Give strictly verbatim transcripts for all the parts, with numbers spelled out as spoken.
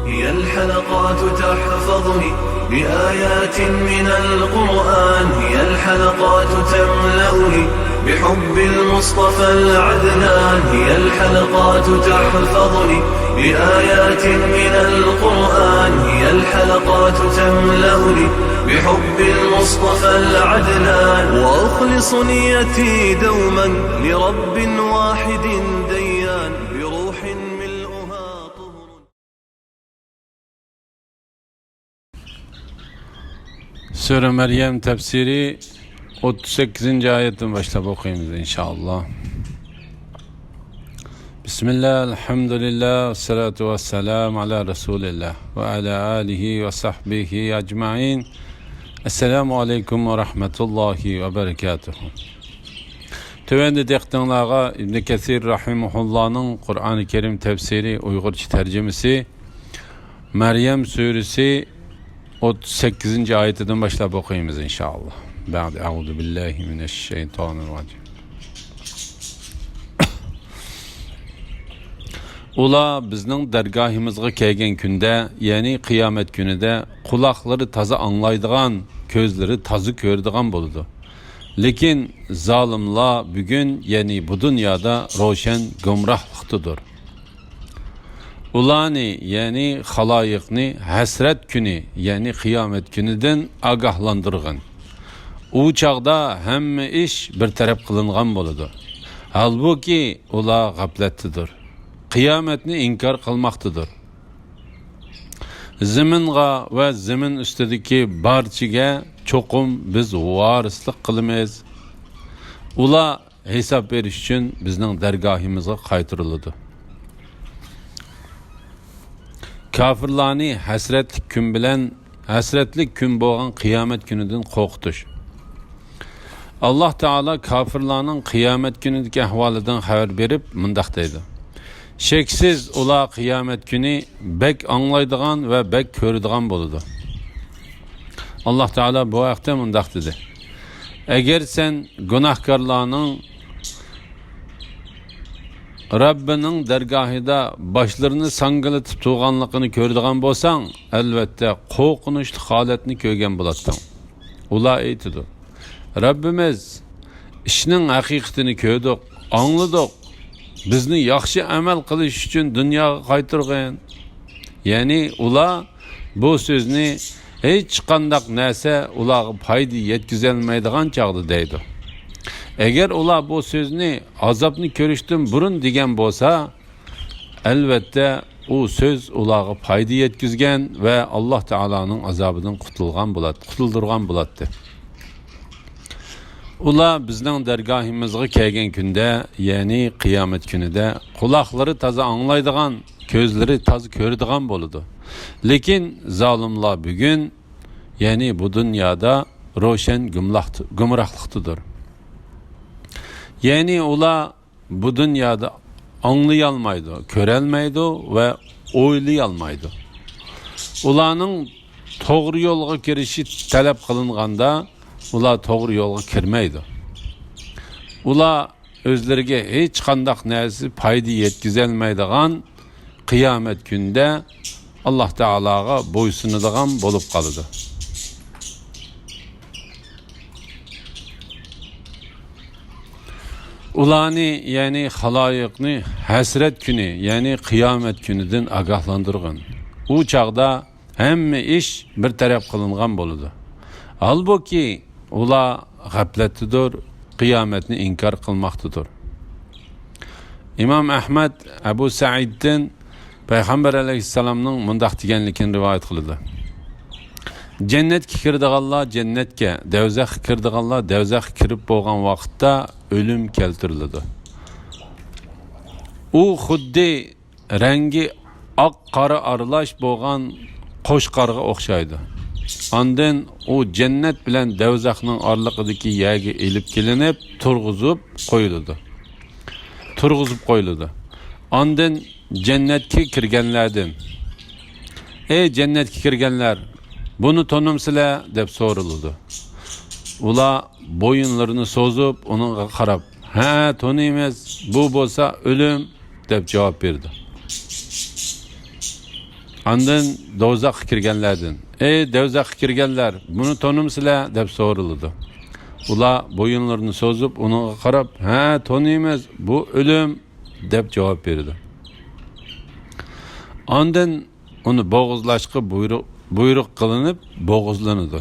هي الحلقات تحفظني بآيات من القرآن، هي الحلقات تملأني بحب المصطفى العدنان، هي الحلقات تحفظني بآيات من القرآن، هي الحلقات تملأني بحب المصطفى العدنان، وأخلص نيتي دوما لرب واحد ديان، بروح ملؤها طهر. سۈرە مەريەم تەپسىرى، ئوتتۇز سەككىزىنچى ئايەتتىن باشلاپ ئوقۇيمىز، ئىنشائاللا. بىسمىللا، ئەلھەمدۇلىللا، ۋەسسالاتۇ ۋەسسالامۇ ئالا رەسۇلىللا ۋە ئالا ئالىھى ۋە سەھبىھى ئەجمەئىن. ئەسسالامۇ ئەلەيكۇم ۋە رەھمەتۇللاھى ۋە بەرەكاتۇھۇ. تۆۋەندە دىققىتىڭلارغا ئىبن كەسىر رەھىمەھۇللانىڭ قۇرئانى كەرىم تەپسىرى، ئۇيغۇرچە تەرجىمىسى، مەريەم سۈرىسى، ئوتتۇز سەككىزىنچى ئايىتىدىن باشلاپ ئوقۇيمىز، ئىنشائاللا. بەئدە، ئەئۇزۇ بىللاھى مىنەششەيتانىررەجىم. ئۇلار بىزنىڭ دەرگاھىمىزغا كەلگەن كۈندە، يەنى قىيامەت كۈنىدە، قۇلاقلىرى تازا ئاڭلايدىغان، كۆزلىرى تازا كۆرىدىغان بولىدۇ. لېكىن زالىملار بۈگۈن، يەنى بۇ دۇنيادا روشەن گۇمراھلىقتىدۇر. ئۇلارنى، يەنى خالايىقنى ھەسرەت كۈنى، يەنى قىيامەت كۈنىدىن ئاگاھلاندۇرغىن. ئۇ چاغدا ھەممە ئىش بىر تەرەپ قىلىنغان بولىدۇ. ھالبۇكى، ئۇلار غەپلەتتىدۇر. قىيامەتنى ئىنكار قىلماقتىدۇر. زېمىنغا ۋە زېمىن ئۈستىدىكى بارچىگە چوقۇم بىز ۋارىسلىق قىلىمىز. ئۇلار ھېساب بېرىش ئۈچۈن بىزنىڭ دەرگاھىمىزغا قايتۇرۇلىدۇ. كاپىرلارنى ھەسرەتلىك كۈن بىلەن، ھەسرەتلىك كۈن بولغان قىيامەت كۈنىدىن قورقۇتۇش. ئاللاھ تائالا كاپىرلارنىڭ قىيامەت كۈنىدىكى ئەھۋالىدىن خەۋەر بېرىپ مۇنداق دەيدۇ: شەكسىز ئۇلار قىيامەت كۈنى بەك ئاڭلايدىغان ۋە بەك كۆرىدىغان بولىدۇ. ئاللاھ تائالا بۇ ھەقتە مۇنداق دېدى: ئەگەر سەن گۇناھكارلارنىڭ رەببىنىڭ دەرگاھىدا باشلىرىنى ساڭگىلىتىپ تۇرغانلىقىنى كۆرىدىغان بولساڭ، ئەلۋەتتە قورقۇنچلۇق ھالەتنى كۆرگەن بولاتتىڭ. ئۇلار ئېيتىدۇ: رەببىمىز، ئىشنىڭ ھەقىقىتىنى كۆردۇق، ئاڭلىدۇق. بىزنى ياخشى ئەمەل قىلىش ئۈچۈن دۇنياغا قايتۇرغىن. يەنى ئۇلار بۇ سۆزنى ھېچقانداق نەرسە ئۇلارغا پايدا يەتكۈزەلمەيدىغان چاغدا دەيدۇ. ئەگەر ئۇلار بۇ سۆزنى ئازابنى كۆرۈشتىن بۇرۇن دېگەن بولسا، ئەلۋەتتە، ئۇ سۆز ئۇلارغا پايدا يەتكۈزگەن ۋە ئاللاھ تائالانىڭ ئازابىدىن قۇتۇلغان بولات-، قۇتۇلدۇرغان بولاتتى. ئۇلار بىزنىڭ دەرگاھىمىزغا كەلگەن كۈندە، يەنى قىيامەت كۈنىدە، قۇلاقلىرى تازا ئاڭلايدىغان، كۆزلىرى تازا كۆرىدىغان بولىدۇ. لېكىن زالىملار بۈگۈن، يەنى بۇ دۇنيادا روشەن گۇملاق-، گۇمراھلىقتىدۇر. يەنى ئۇلار بۇ دۇنيادا ئاڭلىيالمايدۇ، كۆرەلمەيدۇ ۋە ئويلىيالمايدۇ. ئۇلارنىڭ توغرا يولغا كىرىشى تەلەپ قىلىنغاندا، ئۇلار توغرا يولغا كىرمەيدۇ. ئۇلار ئۆزلىرىگە ھېچقانداق نەرسە پايدا يەتكۈزەلمەيدىغان قىيامەت كۈنىدە ئاللاھ تائالاغا بويسۇنىدىغان بولۇپ قالىدۇ. ئۇلارنى، يەنى خالايىقنى ھەسرەت كۈنى، يەنى قىيامەت كۈنىدىن ئاگاھلاندۇرغىن. ئۇ چاغدا ھەممە ئىش بىر تەرەپ قىلىنغان بولىدۇ. ھالبۇكى، ئۇلار غەپلەتتىدۇر، قىيامەتنى ئىنكار قىلماقتىدۇر. ئىمام ئەھمەد ئەبۇ سەئىدتىن پەيغەمبەر ئەلەيھىسسالامنىڭ مۇنداق دېگەنلىكىنى رىۋايەت قىلىدۇ: جەننەتكە كىرىدىغانلار جەننەتكە، دەۋزەخكە كىرىدىغانلار دەۋزەخكە كىرىپ بولغان ۋاقىتتا ئۆلۈم كەلتۈرۈلىدۇ. ئۇ خۇددى رەڭگى ئاق قارا ئارىلاش بولغان قوچقارغا ئوخشايدۇ. ئاندىن ئۇ جەننەت بىلەن دەۋزەخنىڭ ئارىلىقىدىكى يەرگە ئېلىپ كېلىنىپ تۇرغۇزۇپ قويۇلىدۇ. تۇرغۇزۇپ قويۇلىدۇ. ئاندىن جەننەتكە كىرگەنلەردىن، ئەي جەننەتكە كىرگەنلەر، بۇنى تونۇمسىلەر؟ دەپ سورىلىدۇ. ئۇلار بويۇنلىرىنى سوزۇپ، ئۇنىڭغا قاراپ، ھە، تونۇيمىز، بۇ بولسا ئۆلۈم، دەپ جاۋاب بېرىدۇ. ئاندىن دوزاخقا كىرگەنلەردىن، «ئەي دوزاخقا كىرگەنلەر، بۇنى تونۇمسىلەر؟» دەپ سورىلىدۇ. ئۇلار بويۇنلىرىنى سوزۇپ، ئۇنىڭغا قاراپ، «ھە، تونۇيمىز، بۇ ئۆلۈم» دەپ جاۋاب بېرىدۇ. ئاندىن ئۇنى بوغۇزلاشقا بۇيرۇق، بۇيرۇق قىلىنىپ بوغۇزلىنىدۇ.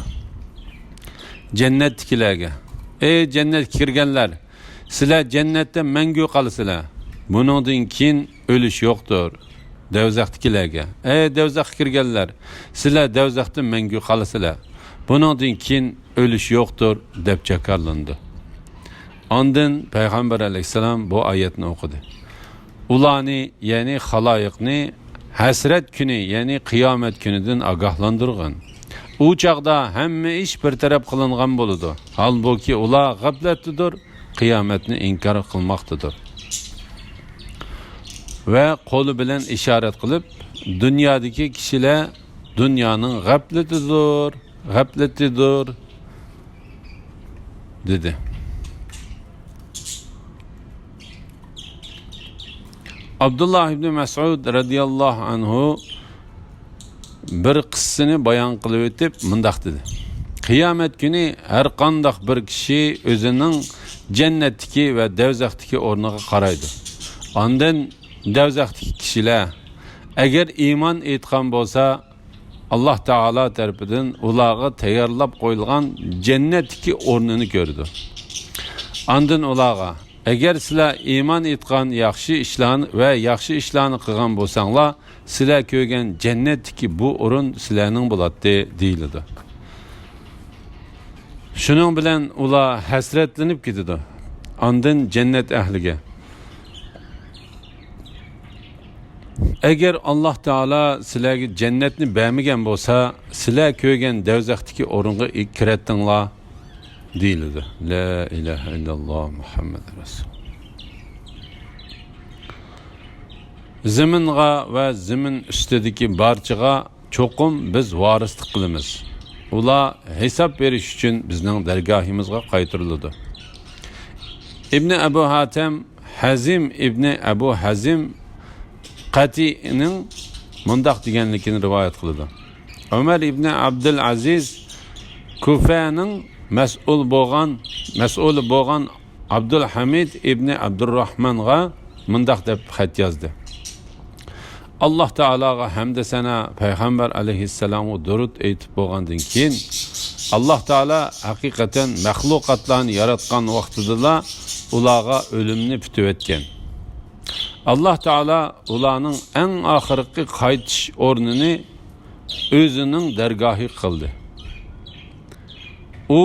جەننەتتىكىلەرگە، «ئەي جەننەتكە كىرگەنلەر، سىلەر جەننەتتە مەڭگۈ قالىسىلەر. بۇنىڭدىن كېيىن ئۆلۈش يوقتۇر.» دوزاختىكىلەرگە، «ئەي دوزاخقا كىرگەنلەر، سىلەر دوزاختا مەڭگۈ قالىسىلەر. بۇنىڭدىن كېيىن ئۆلۈش يوقتۇر» دەپ جاكارلىنىدۇ. ئاندىن پەيغەمبەر ئەلەيھىسسالام بۇ ئايەتنى ئوقۇدى. ئۇلارنى، يەنى خالايىقنى ھەسرەت كۈنى، يەنى قىيامەت كۈنىدىن ئاگاھلاندۇرغىن. ئۇ چاغدا ھەممە ئىش بىر تەرەپ قىلىنغان بولىدۇ. ھالبۇكى، ئۇلار غەپلەتتىدۇر، قىيامەتنى ئىنكار قىلماقتىدۇر. ۋە قولى بىلەن ئىشارەت قىلىپ، «دۇنيادىكى كىشىلەر دۇنيانىڭ غەپلىتىدۇر، غەپلىتىدۇر» دېدى. ئابدۇللا ئىبنى مەسئۇد رەزىياللاھۇ ئەنھۇ بىر قىسسىنى بايان قىلىۋېتىپ مۇنداق دېدى: «قىيامەت كۈنى ھەر قانداق بىر كىشى ئۆزىنىڭ جەننەتتىكى ۋە دەۋزەختىكى ئورنىغا قارايدۇ. ئاندىن دەۋزەختىكى كىشىلەر ئەگەر ئىمان ئېيتقان بولسا، ئاللاھ تائالا تەرىپىدىن ئۇلارغا تەييارلاپ قويۇلغان جەننەتتىكى ئورنىنى كۆرىدۇ. ئاندىن ئۇلارغا، ئەگەر سىلەر ئىمان ئېيتقان ياخشى ئىشلارنى ۋە ياخشى ئىشلارنى قىلغان بولساڭلار، سىلەر كۆرگەن جەننەتتىكى بۇ ئورۇن سىلەرنىڭ بولاتتى» دېيىلىدۇ. شۇنىڭ بىلەن ئۇلار ھەسرەتلىنىپ كېتىدۇ. ئاندىن جەننەت ئەھلىگە، «ئەگەر ئاللاھ تائالا سىلەرگە جەننەتنى بەرمىگەن بولسا، سىلەر كۆرگەن دەۋزەختىكى ئورۇنغا كىرەتتىڭلار» دېيىلىدۇ. لا ئىلاھە ئىللاللاھ مۇھەممەد رەسۇل. زېمىنغا ۋە زېمىن ئۈستىدىكى بارچىغا چوقۇم بىز ۋارىسلىق قىلىمىز. ئۇلار ھېساب بېرىش ئۈچۈن بىزنىڭ دەرگاھىمىزغا قايتۇرۇلىدۇ. ئىبنى ئەبۇ ھاتەم، ھەزىم ئىبنى ئەبۇ ھەزىم قەتىئنىڭ مۇنداق دېگەنلىكىنى رىۋايەت قىلىدۇ. ئۆمەر ئىبنى ئابدۇل ئەزىز كۇفەنىڭ مەسئۇل بولغان، مەسئۇلى بولغان ئابدۇلھەمىد ئىبنى ئابدۇرراھمانغا مۇنداق دەپ خەت يازدى: «ئاللاھ تائالاغا ھەمدە سەنا، پەيغەمبەر ئەلەيھىسسالامغا دۇرۇت ئېيتىپ بولغاندىن كېيىن، ئاللاھ تائالا ھەقىقەتەن مەخلۇقاتلارنى ياراتقان ۋاقتىدىلا ئۇلارغا ئۆلۈمنى پۈتۈۋەتكەن. ئاللاھ تائالا ئۇلارنىڭ ئەڭ ئاخىرقى قايتىش ئورنىنى ئۆزىنىڭ دەرگاھى قىلدى. ئۇ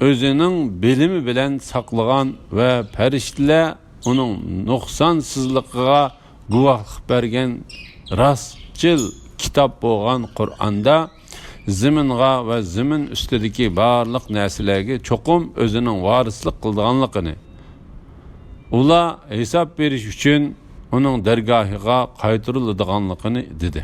ئۆزىنىڭ بىلىمى بىلەن ساقلىغان ۋە پەرىشتىلەر ئۇنىڭ نۇقسانسىزلىقىغا گۇۋاھلىق بەرگەن راستچىل كىتاب بولغان قۇرئاندا زېمىنغا ۋە زېمىن ئۈستىدىكى بارلىق نەرسىلەرگە چوقۇم ئۆزىنىڭ ۋارىسلىق قىلىدىغانلىقىنى، ئۇلار ھېساب بېرىش ئۈچۈن ئۇنىڭ دەرگاھىغا قايتۇرۇلىدىغانلىقىنى» دېدى.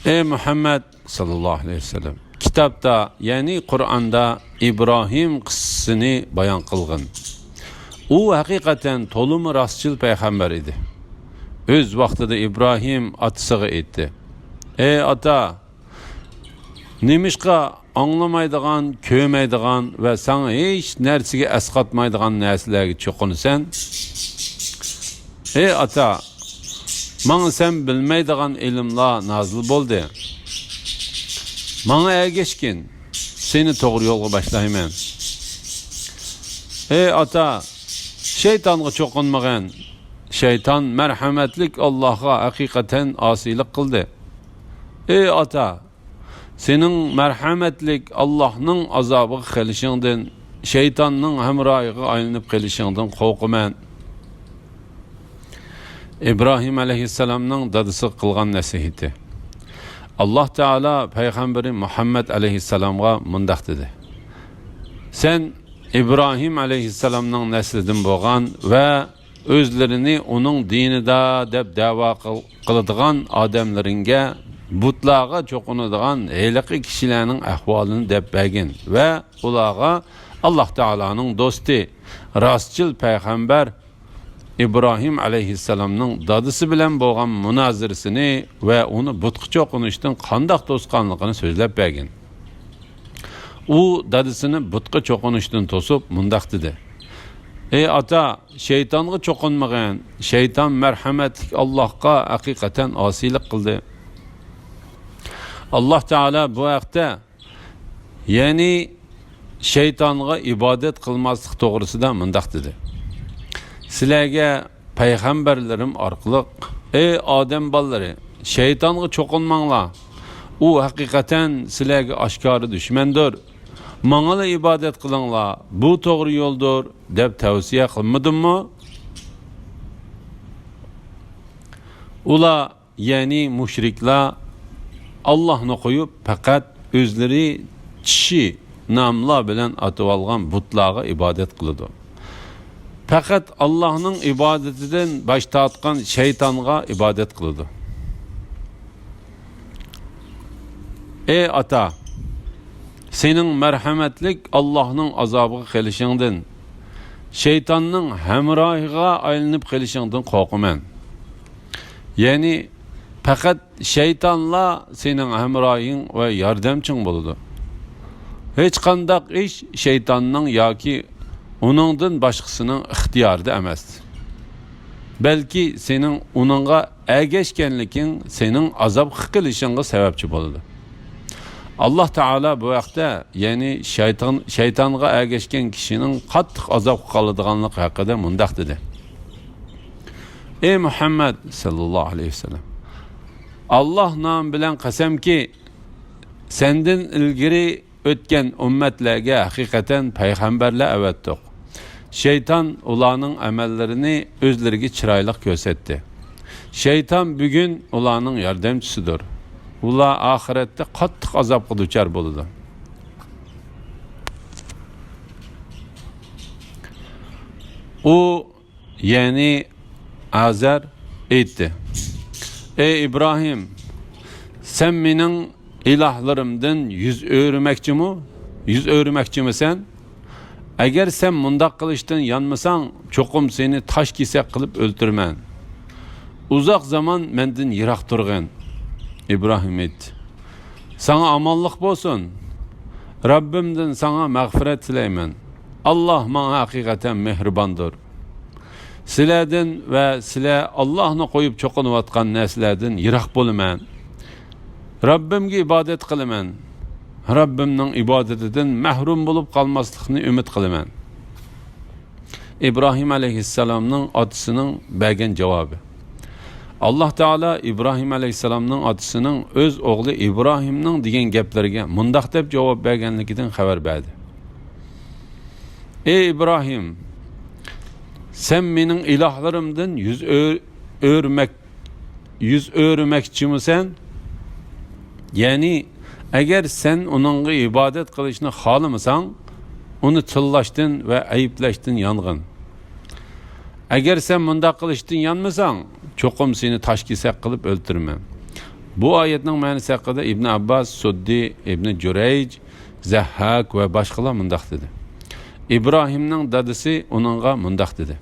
ئەي مۇھەممەد ساللاللاھۇ ئەلەيھى ۋەسەللەم، كىتابتا، يەنى قۇرئاندا ئىبراھىم قىسسىسىنى بايان قىلغىن. ئۇ ھەقىقەتەن تولىمۇ راستچىل پەيغەمبەر ئىدى. ئۆز ۋاقتىدا ئىبراھىم ئاتىسىغا ئېيتتى: «ئەي ئاتا، نېمىشقا ئاڭلىمايدىغان، كۆرمەيدىغان ۋە ساڭا ھېچ نەرسىگە ئەسقاتمايدىغان نەرسىلەرگە چوقۇنىسەن؟ ئەي ئاتا، ماڭا سەن بىلمەيدىغان ئىلىملار نازىل بولدى. ماڭا ئەگەشكىن، سېنى توغرا يولغا باشلايمەن. ئەي ئاتا، شەيتانغا چوقۇنمىغىن. شەيتان مەرھەمەتلىك ئاللاھقا ھەقىقەتەن ئاسىيلىق قىلدى. ئەي ئاتا، سېنىڭ مەرھەمەتلىك ئاللاھنىڭ ئازابىغا قېلىشىڭدىن، شەيتاننىڭ ھەمراھىغا ئايلىنىپ قېلىشىڭدىن قورقىمەن.» ئىبراھىم ئەلەيھىسسالامنىڭ دادىسىغا قىلغان نەسىھىتى. ئاللاھ تائالا پەيغەمبىرى مۇھەممەد ئەلەيھىسسالامغا مۇنداق دېدى: «سەن ئىبراھىم ئەلەيھىسسالامنىڭ نەسلىدىن بولغان ۋە ئۆزلىرىنى ئۇنىڭ دىنىدا دەپ دەۋا قىل-، قىلىدىغان ئادەملىرىڭگە بۇتلارغا چوقۇنىدىغان ھېلىقى كىشىلەرنىڭ ئەھۋالىنى دەپ بەرگىن ۋە ئۇلارغا ئاللاھ تائالانىڭ دوستى، راستچىل پەيغەمبەر، ئىبراھىم ئەلەيھىسسالامنىڭ دادىسى بىلەن بولغان مۇنازىرىسىنى ۋە ئۇنى بۇتقا چوقۇنۇشتىن قانداق توسقانلىقىنى سۆزلەپ بەرگەن. ئۇ دادىسىنى بۇتقا چوقۇنۇشتىن توسۇپ مۇنداق دېدى: «ئەي ئاتا، شەيتانغا چوقۇنمىغىن. شەيتان مەرھەمەتلىك ئاللاھقا ھەقىقەتەن ئاسىيلىق قىلدى.» ئاللاھ تائالا بۇ ھەقتە، يەنى شەيتانغا ئىبادەت قىلماسلىق توغرىسىدا مۇنداق دېدى: «سىلەرگە پەيغەمبەرلىرىم ئارقىلىق، ئەي ئادەم بالىلىرى، شەيتانغا چوقۇنماڭلار. ئۇ ھەقىقەتەن سىلەرگە ئاشكارا دۈشمەندۇر. ماڭىلا ئىبادەت قىلىڭلار، بۇ توغرا يولدۇر» دەپ تەۋسىيە قىلمىدىممۇ؟ ئۇلار، يەنى مۇشرىكلار، ئاللاھنى قويۇپ، پەقەت ئۆزلىرى چىشى ناملار بىلەن ئاتىۋالغان بۇتلارغا ئىبادەت قىلىدۇ. پەقەت ئاللاھنىڭ ئىبادىتىدىن باش تارتقان شەيتانغا ئىبادەت قىلىدۇ. ئەي ئاتا، سېنىڭ مەرھەمەتلىك ئاللاھنىڭ ئازابىغا قېلىشىڭدىن، شەيتاننىڭ ھەمراھىغا ئايلىنىپ قېلىشىڭدىن قورقىمەن. يەنى پەقەت شەيتانلا سېنىڭ ھەمراھىڭ ۋە ياردەمچىڭ بولىدۇ. ھېچقانداق ئىش شەيتاننىڭ ياكى ئۇنىڭدىن باشقىسىنىڭ ئىختىيارىدا ئەمەس. بەلكى سېنىڭ ئۇنىڭغا ئەگەشكەنلىكىڭ سېنىڭ ئازابقا قېلىشىڭغا سەۋەبچى بولىدۇ. ئاللاھ تائالا بۇ ھەقتە، يەنى شەيتان، شەيتانغا ئەگەشكەن كىشىنىڭ قاتتىق ئازابقا قالىدىغانلىقى ھەققىدە مۇنداق دېدى: «ئەي مۇھەممەد ساللاللاھۇ ئەلەيھى ۋەسەللەم، ئاللاھ نامى بىلەن قەسەمكى، سەندىن ئىلگىرى ئۆتكەن ئۈممەتلەرگە ھەقىقەتەن پەيغەمبەرلەر ئەۋەتتۇق. شەيتان ئۇلارنىڭ ئەمەللىرىنى ئۆزلىرىگە چىرايلىق كۆرسەتتى. شەيتان بۈگۈن ئۇلارنىڭ ياردەمچىسىدۇر. ئۇلار ئاخىرەتتە قاتتىق ئازابقا دۇچار بولىدۇ.» ئۇ، يەنى ئازەر ئېيتتى: «ئەي ئىبراھىم، سەن مېنىڭ ئىلاھلىرىمدىن يۈز ئۆرۈمەكچىمۇ؟ يۈز ئۆرۈمەكچىمىسەن؟ ئەگەر سەن مۇنداق قىلىشتىن يانمىساڭ، چوقۇم سېنى تاش كېسەك قىلىپ ئۆلتۈرىمەن. ئۇزاق زامان مەندىن يىراق تۇرغىن.» ئىبراھىم ئېيتتى: «ساڭا ئامانلىق بولسۇن. رەببىمدىن ساڭا مەغپىرەت تىلەيمەن. ئاللاھ ماڭا ھەقىقەتەن مېھرىباندۇر. سىلەردىن ۋە سىلەر ئاللاھنى قويۇپ چوقۇنۇۋاتقان نەرسىلەردىن يىراق بولىمەن. رەببىمگە ئىبادەت قىلىمەن. رەببىمنىڭ ئىبادىتىدىن مەھرۇم بولۇپ قالماسلىقنى ئۈمىد قىلىمەن.» ئىبراھىم ئەلەيھىسسالامنىڭ ئاتىسىنىڭ بەرگەن جاۋابى. ئاللاھ تائالا ئىبراھىم ئەلەيھىسسالامنىڭ ئاتىسىنىڭ ئۆز ئوغلى ئىبراھىمنىڭ دېگەن گەپلىرىگە مۇنداق دەپ جاۋاب بەرگەنلىكىدىن خەۋەر بەردى: «ئەي ئىبراھىم، سەن مېنىڭ ئىلاھلىرىمدىن يۈز ئۆ-، ئۆرمەك-، يۈز ئۆرۈمەكچىمىسەن؟ يەنى، ئەگەر سەن ئۇنىڭغا ئىبادەت قىلىشنى خالىمىساڭ، ئۇنى تىللاشتىن ۋە ئەيىبلەشتىن يانغىن. ئەگەر سەن مۇنداق قىلىشتىن يانمىساڭ، چوقۇم سېنى تاش كېسەك قىلىپ ئۆلتۈرىمەن.» بۇ ئايەتنىڭ مەنىسى ھەققىدە ئىبنى ئابباس، سۇددى، ئىبنى جۇرەيج، زەھھاك ۋە باشقىلار مۇنداق دېدى: ئىبراھىمنىڭ دادىسى ئۇنىڭغا مۇنداق دېدى: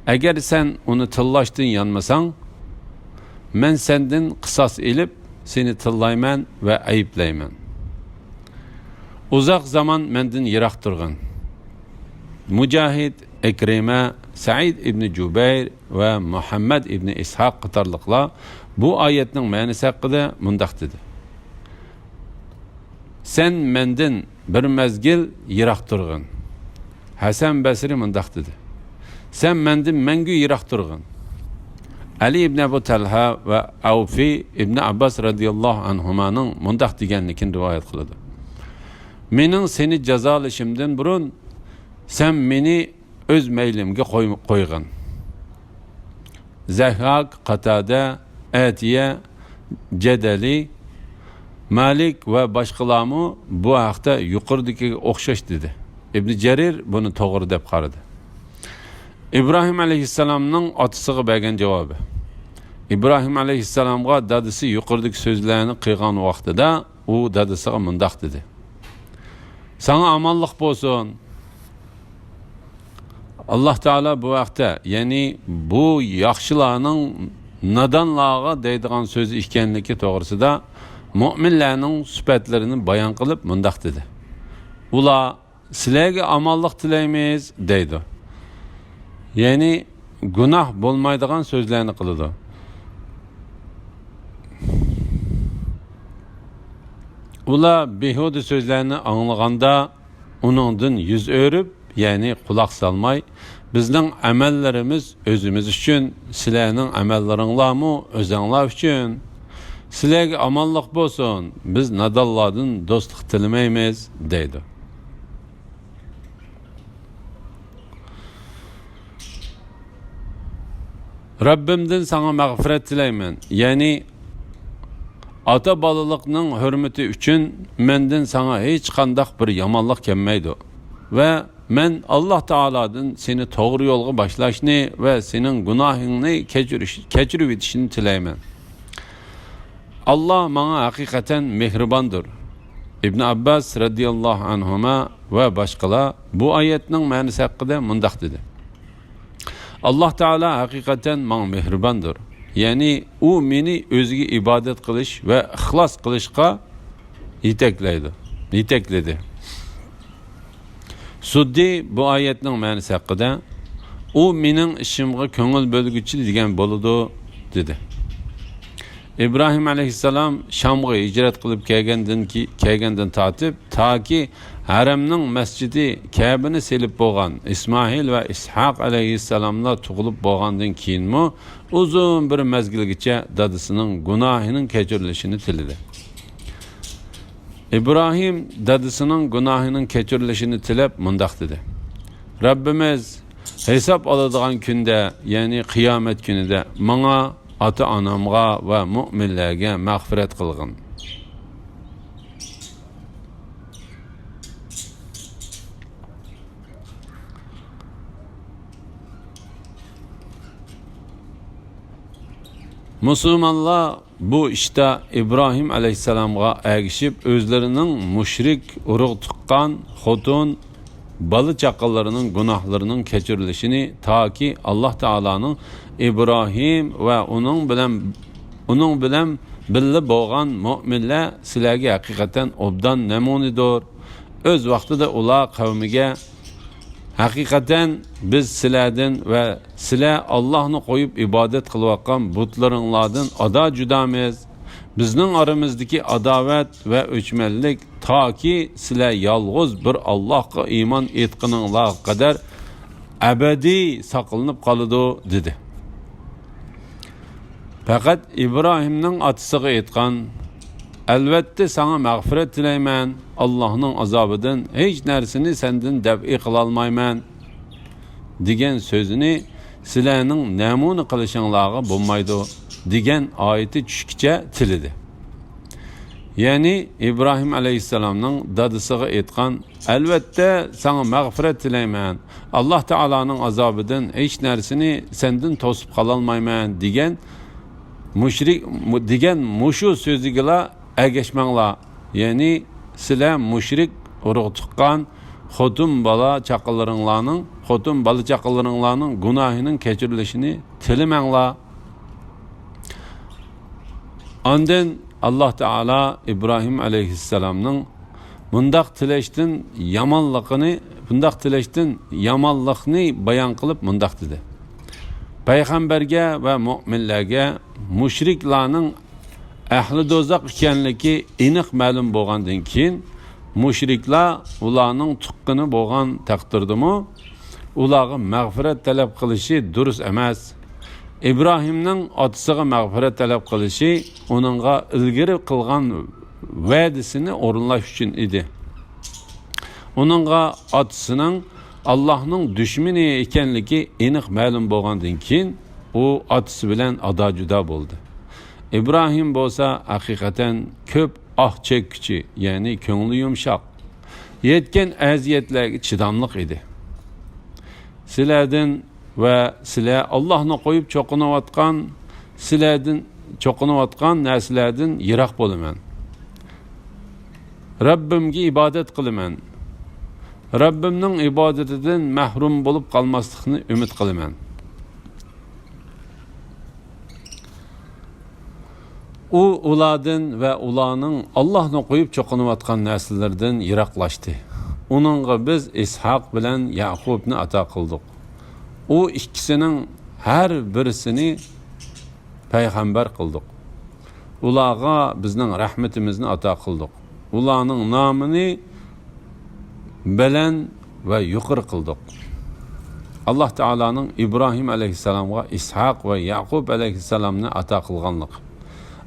«ئەگەر سەن ئۇنى تىللاشتىن يانمىساڭ، مەن سەندىن قىساس ئېلىپ، سېنى تىللايمەن ۋە ئەيىبلەيمەن. ئۇزاق زامان مەندىن يىراق تۇرغىن.» مۇجاھىد، ئىكرىمە، سەئىد ئىبنى جۇبەير ۋە مۇھەممەد ئىبنى ئىسھاق قاتارلىقلار بۇ ئايەتنىڭ مەنىسى ھەققىدە مۇنداق دېدى: «سەن مەندىن بىر مەزگىل يىراق تۇرغىن.» ھەسەن بەسرى مۇنداق دېدى: «سەن مەندىن مەڭگۈ يىراق تۇرغىن.» ئەلى ئىبنى ئەبۇ تەلھە ۋە ئەۋفى ئىبنى ئابباس رەزىياللاھۇ ئەنھۇمانىڭ مۇنداق دېگەنلىكىنى رىۋايەت قىلىدۇ: «مېنىڭ سېنى جازالىشىمدىن بۇرۇن، سەن مېنى ئۆز مەيلىمگە قوي-، قويغىن.» زەھھاك، قاتادە، ئەتىيە، جەدەلى، مالىك ۋە باشقىلارمۇ بۇ ھەقتە يۇقىرىدىكىگە ئوخشاش دېدى. ئىبنى جەرىر بۇنى توغرا دەپ قارىدى. ئىبراھىم ئەلەيھىسسالامنىڭ ئاتىسىغا بەرگەن جاۋابى. ئىبراھىم ئەلەيھىسسالامغا دادىسى يۇقىرىدىكى سۆزلەرنى قىلغان ۋاقتىدا، ئۇ دادىسىغا مۇنداق دېدى: «ساڭا ئامانلىق بولسۇن. ئاللاھ تائالا بۇ ھەقتە، يەنى بۇ ياخشىلارنىڭ نادانلارغا دەيدىغان سۆزى ئىكەنلىكى توغرىسىدا مۆمىنلەرنىڭ سۈپەتلىرىنى بايان قىلىپ مۇنداق دېدى: ئۇلار «سىلەرگە ئامانلىق تىلەيمىز» دەيدۇ. يەنى گۇناھ بولمايدىغان سۆزلەرنى قىلىدۇ. ئۇلار بىھۇدە سۆزلەرنى ئاڭلىغاندا، ئۇنىڭدىن يۈز ئۆرۈپ، يەنى قۇلاق سالماي، «بىزنىڭ ئەمەللىرىمىز ئۆزىمىز ئۈچۈن، سىلەرنىڭ ئەمەللىرىڭلارمۇ ئۆزەڭلار ئۈچۈن. سىلەرگە ئامانلىق بولسۇن، بىز نادانلاردىن دوستلۇق تىلىمەيمىز» دەيدۇ. «رەببىمدىن ساڭا مەغپىرەت تىلەيمەن»، يەنى ئاتا-بالىلىقنىڭ ھۆرمىتى ئۈچۈن مەندىن ساڭا ھېچقانداق بىر يامانلىق كەلمەيدۇ ۋە مەن ئاللاھ تائالادىن سېنى توغرا يولغا باشلاشنى ۋە سېنىڭ گۇناھىڭنى كەچۈرۈش، كەچۈرۈۋېتىشىنى تىلەيمەن. ئاللاھ ماڭا ھەقىقەتەن مېھرىباندۇر. ئىبن ئابباس رەزىياللاھۇ ئەنھۇما ۋە باشقىلار بۇ ئايەتنىڭ مەنىسى ھەققىدە مۇنداق دېدى: ئاللاھ تائالا ھەقىقەتەن ماڭا مېھرىباندۇر. يەنى ئۇ مېنى ئۆزىگە ئىبادەت قىلىش ۋە ئىخلاس قىلىشقا يېتەكلەيدۇ، يېتەكلىدى. سۇددى بۇ ئايەتنىڭ مەنىسى ھەققىدە، «ئۇ مېنىڭ ئىشىمغا كۆڭۈل بۆلگۈچى دېگەن بولىدۇ» دېدى. ئىبراھىم ئەلەيھىسسالام شامغا ھىجرەت قىلىپ كەلگەندىن كېي-، كەلگەندىن تارتىپ، تاكى ھەرەمنىڭ مەسچىتى كەبىنى سېلىپ بولغان ئىسمائىل ۋە ئىسھاق ئەلەيھىسسالاملار تۇغۇلۇپ بولغاندىن كېيىنمۇ ئۇزۇن بىر مەزگىلگىچە دادىسىنىڭ گۇناھىنىڭ كەچۈرۈلۈشىنى تىلىدى. ئىبراھىم دادىسىنىڭ گۇناھىنىڭ كەچۈرۈلۈشىنى تىلەپ مۇنداق دېدى: «رەببىمىز، ھېساب ئالىدىغان كۈندە، يەنى قىيامەت كۈنىدە ماڭا، ئاتا-ئانامغا ۋە مۆمىنلەرگە مەغپىرەت قىلغىن.» مۇسۇلمانلار بۇ ئىشتا ئىبراھىم ئەلەيھىسسالامغا ئەگىشىپ، ئۆزلىرىنىڭ مۇشرىك، ئۇرۇق-تۇغقان، خوتۇن، بالا-چاقىلىرىنىڭ گۇناھلىرىنىڭ كەچۈرۈلۈشىنى، تاكى ئاللاھ تائالانىڭ ئىبراھىم ۋە ئۇنىڭ بىلەن، ئۇنىڭ بىلەن بىللە بولغان مۆمىنلەر سىلەرگە ھەقىقەتەن ئوبدان نەمۇنىدۇر. ئۆز ۋاقتىدا ئۇلار قەۋمىگە، «ھەقىقەتەن بىز سىلەردىن ۋە سىلەر ئاللاھنى قويۇپ ئىبادەت قىلىۋاتقان بۇتلىرىڭلاردىن ئادا جۇدامىز. بىزنىڭ ئارىمىزدىكى ئاداۋەت ۋە ئۆچمەنلىك تاكى سىلەر يالغۇز بىر ئاللاھقا ئىمان ئېيتقىنىڭلارغا قەدەر ئەبەدىي ساقلىنىپ قالىدۇ» دېدى. پەقەت ئىبراھىمنىڭ ئاتىسىغا ئېيتقان، «ئەلۋەتتە ساڭا مەغپىرەت تىلەيمەن، ئاللاھنىڭ ئازابىدىن ھېچ نەرسىنى سەندىن دەپئى قىلالمايمەن» دېگەن سۆزىنى سىلەرنىڭ نەمۇنە قىلىشىڭلارغا بولمايدۇ دېگەن ئايىتى چۈشكىچە تىلىدى. يەنى ئىبراھىم ئەلەيھىسسالامنىڭ دادىسىغا ئېيتقان، «ئەلۋەتتە ساڭا مەغپىرەت تىلەيمەن، ئاللاھ تائالانىڭ ئازابىدىن ھېچ نەرسىنى سەندىن توسۇپ قالالمايمەن» دېگەن مۇشرىك، مۇ-، دېگەن مۇشۇ سۆزىگىلا ئەگەشمەڭلار. يەنى سىلەر مۇشرىك، ئۇرۇق-تۇغقان، خوتۇن بالا چاقىلىرىڭلارنىڭ، خوتۇن بالا چاقىلىرىڭلارنىڭ گۇناھىنىڭ كەچۈرۈلۈشىنى تىلىمەڭلار. ئاندىن ئاللاھ تائالا ئىبراھىم ئەلەيھىسسالامنىڭ بۇنداق تىلەشتىن يامانلىقىنى، بۇنداق تىلەشتىن يامانلىقنى بايان قىلىپ مۇنداق دېدى: پەيغەمبەرگە ۋە مۆمىنلەرگە مۇشرىكلارنىڭ ئەھلى دوزاخ ئىكەنلىكى ئېنىق مەلۇم بولغاندىن كېيىن، مۇشرىكلار ئۇلارنىڭ تۇغقىنى بولغان تەقدىردىمۇ، ئۇلارغا مەغپىرەت تەلەپ قىلىشى دۇرۇس ئەمەس. ئىبراھىمنىڭ ئاتىسىغا مەغپىرەت تەلەپ قىلىشى ئۇنىڭغا ئىلگىرى قىلغان ۋەدىسىنى ئورۇنلاش ئۈچۈن ئىدى. ئۇنىڭغا ئاتىسىنىڭ ئاللاھنىڭ دۈشمىنى ئىكەنلىكى ئېنىق مەلۇم بولغاندىن كېيىن، ئۇ ئاتىسى بىلەن ئادا-جۇدا بولدى. ئىبراھىم بولسا ھەقىقەتەن كۆپ ئاھ چەككۈچى، يەنى كۆڭلى يۇمشاق، يەتكەن ئەزىيەتلەرگە چىداملىق ئىدى. سىلەردىن ۋە سىلەر ئاللاھنى قويۇپ چوقۇنۇۋاتقان، سىلەردىن، چوقۇنۇۋاتقان نەرسىلەردىن يىراق بولىمەن. رەببىمگە ئىبادەت قىلىمەن. رەببىمنىڭ ئىبادىتىدىن مەھرۇم بولۇپ قالماسلىقنى ئۈمىد قىلىمەن. ئۇ ئۇلاردىن ۋە ئۇلارنىڭ ئاللاھنى قويۇپ چوقۇنۇۋاتقان نەرسىلىرىدىن يىراقلاشتى. ئۇنىڭغا بىز ئىسھاق بىلەن يەقۇبنى ئاتا قىلدۇق. ئۇ ئىككىسىنىڭ ھەر بىرسىنى پەيغەمبەر قىلدۇق. ئۇلارغا بىزنىڭ رەھمىتىمىزنى ئاتا قىلدۇق. ئۇلارنىڭ نامىنى بەلەن ۋە يۇقىرى قىلدۇق. ئاللاھ تائالانىڭ ئىبراھىم ئەلەيھىسسالامغا ئىسھاق ۋە يەقۇب ئەلەيھىسسالامنى ئاتا قىلغانلىقى.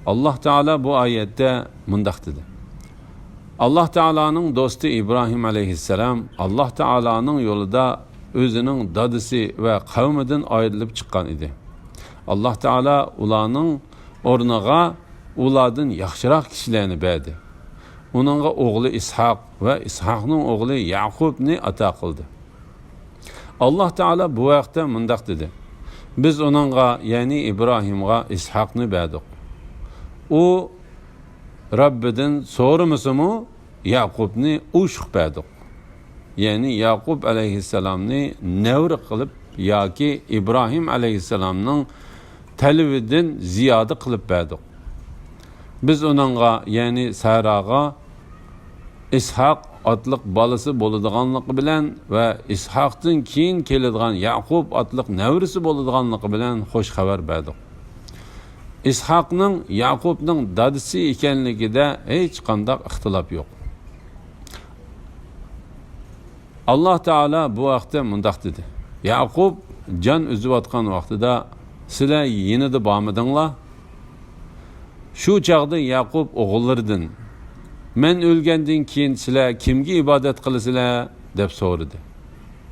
ئاللاھ تائالا بۇ ئايەتتە مۇنداق دېدى: ئاللاھ تائالانىڭ دوستى ئىبراھىم ئەلەيھىسسالام ئاللاھ تائالانىڭ يولىدا ئۆزىنىڭ دادىسى ۋە قەۋمىدىن ئايرىلىپ چىققان ئىدى. ئاللاھ تائالا ئۇلارنىڭ ئورنىغا ئۇلاردىن ياخشىراق كىشىلەرنى بەردى. ئۇنىڭغا ئوغلى ئىسھاق ۋە ئىسھاقنىڭ ئوغلى يەقۇبنى ئاتا قىلدى. ئاللاھ تائالا بۇ ھەقتە مۇنداق دېدى: بىز ئۇنىڭغا، يەنى ئىبراھىمغا ئىسھاقنى بەردۇق. ئۇ رەببىدىن سورىمىسىمۇ، يەقۇبنى ئوشۇق بەردۇق. يەنى يەقۇب ئەلەيھىسسالامنى نەۋرە قىلىپ ياكى ئىبراھىم ئەلەيھىسسالامنىڭ تەلىپىدىن زىيادە قىلىپ بەردۇق. بىز ئۇنىڭغا، يەنى ساراغا ئىسھاق ئاتلىق بالىسى بولىدىغانلىقى بىلەن ۋە ئىسھاقتىن كېيىن كېلىدىغان يەقۇب ئاتلىق نەۋرىسى بولىدىغانلىقى بىلەن خۇش خەۋەر بەردۇق. ئىسھاقنىڭ يەقۇبنىڭ دادىسى ئىكەنلىكىدە ھېچقانداق ئىختىلاپ يوق. ئاللاھ تائالا بۇ ھەقتە مۇنداق دېدى: يەقۇب جان ئۈزۈۋاتقان ۋاقتىدا سىلەر يېنىدا بارمىدىڭلار؟ شۇ چاغدا يەقۇب ئوغۇللىرىدىن: مەن ئۆلگەندىن كېيىن سىلەر كىمگە ئىبادەت قىلىسىلەر؟ دەپ سورىدى.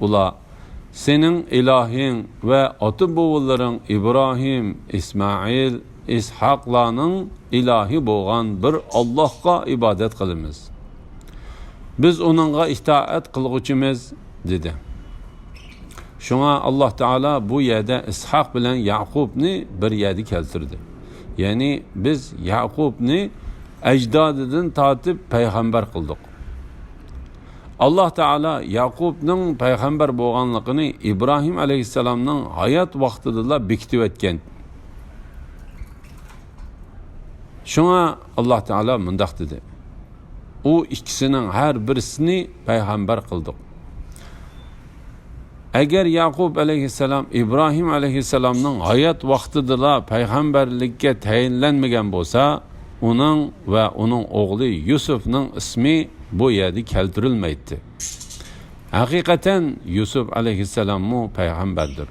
ئۇلار: سېنىڭ ئىلاھىڭ ۋە ئاتا-بوۋىلىرىڭ ئىبراھىم، ئىسمائىل، ئىسھاقلارنىڭ ئىلاھى بولغان بىر ئاللاھقا ئىبادەت قىلىمىز. بىز ئۇنىڭغا ئىتائەت قىلغۇچىمىز، دېدى. شۇڭا ئاللاھ تائالا بۇ يەردە ئىسھاق بىلەن يەقۇبنى بىر يەردە كەلتۈردى. يەنى بىز يەقۇبنى ئەجدادىدىن تارتىپ پەيغەمبەر قىلدۇق. ئاللاھ تائالا يەقۇبنىڭ پەيغەمبەر بولغانلىقىنى ئىبراھىم ئەلەيھىسسالامنىڭ ھايات ۋاقتىدىلا بېكىتىۋەتكەن. شۇڭا ئاللاھ تائالا مۇنداق دېدى: ئۇ ئىككىسىنىڭ ھەر بىرسىنى پەيغەمبەر قىلدۇق. ئەگەر يەقۇب ئەلەيھىسسالام ئىبراھىم ئەلەيھىسسالامنىڭ ھايات ۋاقتىدىلا پەيغەمبەرلىككە تەيىنلەنمىگەن بولسا، ئۇنىڭ ۋە ئۇنىڭ ئوغلى يۈسۈفنىڭ ئىسمى بۇ يەردە كەلتۈرۈلمەيتتى. ھەقىقەتەن يۈسۈف ئەلەيھىسسالاممۇ پەيغەمبەردۇر.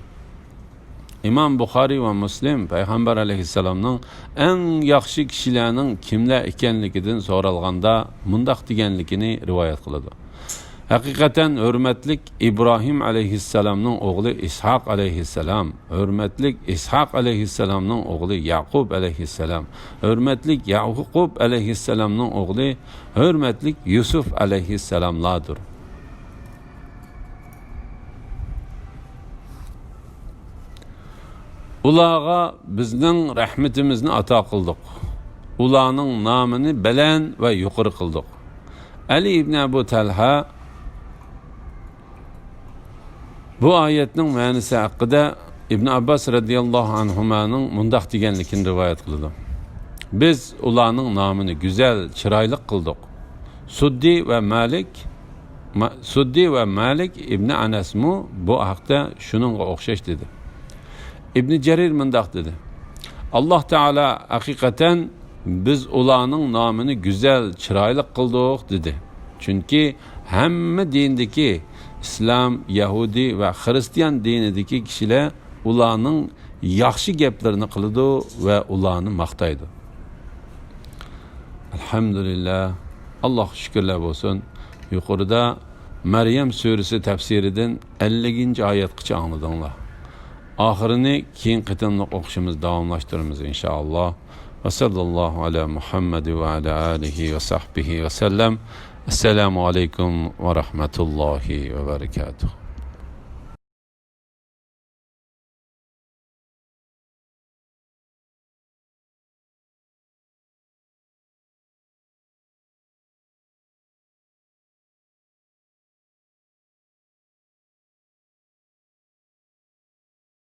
ئىمام بۇخارىي ۋە مۇسلىم پەيغەمبەر ئەلەيھىسسالامنىڭ ئەڭ ياخشى كىشىلەرنىڭ كىملەر ئىكەنلىكىدىن سورالغاندا مۇنداق دېگەنلىكىنى رىۋايەت قىلىدۇ: ھەقىقەتەن ھۆرمەتلىك ئىبراھىم ئەلەيھىسسالامنىڭ ئوغلى ئىسھاق ئەلەيھىسسالام، ھۆرمەتلىك ئىسھاق ئەلەيھىسسالامنىڭ ئوغلى يەقۇب ئەلەيھىسسالام، ھۆرمەتلىك يەقۇب ئەلەيھىسسالامنىڭ ئوغلى ھۆرمەتلىك يۈسۈف ئەلەيھىسسالاملاردۇر. ئۇلارغا بىزنىڭ رەھمىتىمىزنى ئاتا قىلدۇق. ئۇلارنىڭ نامىنى بەلەن ۋە يۇقىرى قىلدۇق. ئەلى ئىبنى ئەبۇ تەلھە بۇ ئايەتنىڭ مەنىسى ھەققىدە ئىبن ئابباس رەزىياللاھۇ ئەنھۇمانىڭ مۇنداق دېگەنلىكىنى رىۋايەت قىلىدۇ: بىز ئۇلارنىڭ نامىنى گۈزەل، چىرايلىق قىلدۇق. سۇددى ۋە مالىك، ما-، سۇددى ۋە مالىك ئىبنى ئەنەسمۇ بۇ ھەقتە شۇنىڭغا ئوخشاش دېدى. ئىبنى جەرىر مۇنداق دېدى: ئاللاھ تائالا ھەقىقەتەن بىز ئۇلارنىڭ نامىنى گۈزەل، چىرايلىق قىلدۇق، دېدى. چۈنكى ھەممە دىندىكى، ئىسلام، يەھۇدىي ۋە خىرىستىيان دىنىدىكى كىشىلەر ئۇلارنىڭ ياخشى گەپلىرىنى قىلىدۇ ۋە ئۇلارنى ماختايدۇ. ئەلھەمدۇلىللاھ، ئاللاھقا شۈكۈرلەر بولسۇن. يۇقىرىدا مەريەم سۈرىسى تەپسىرىدىن ئەللىكىنچى ئايەتقىچە ئاڭلىدىڭلار. ئاخىرىنى كېيىن قېتىملىق ئوقۇشىمىز داۋاملاشتۇرىمىز، ئىنشائاللاھ. ۋە سەللەللاھۇ ئەلا مۇھەممەد ۋە ئەلا ئالىھى ۋە سەھبىھى ۋە سەللەم. ئەسسالامۇ ئەلەيكۇم ۋە رەھمەتۇللاھى ۋە بەرىكاتۇھ.